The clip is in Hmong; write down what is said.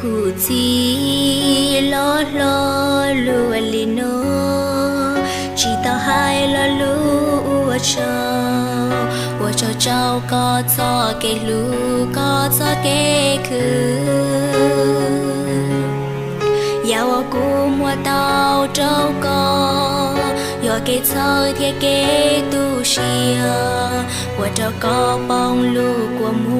Kuv txiv loj hlob luag li no, tsis tau hais lo lus ua tsaug. Ua tsaug rau koj txoj kev hlub, koj txoj kev khwv. Yam uas kuv muab tau rau koj, yog kev txhawj thiab kev tu siab. Ua rau koj poob lub kua muag,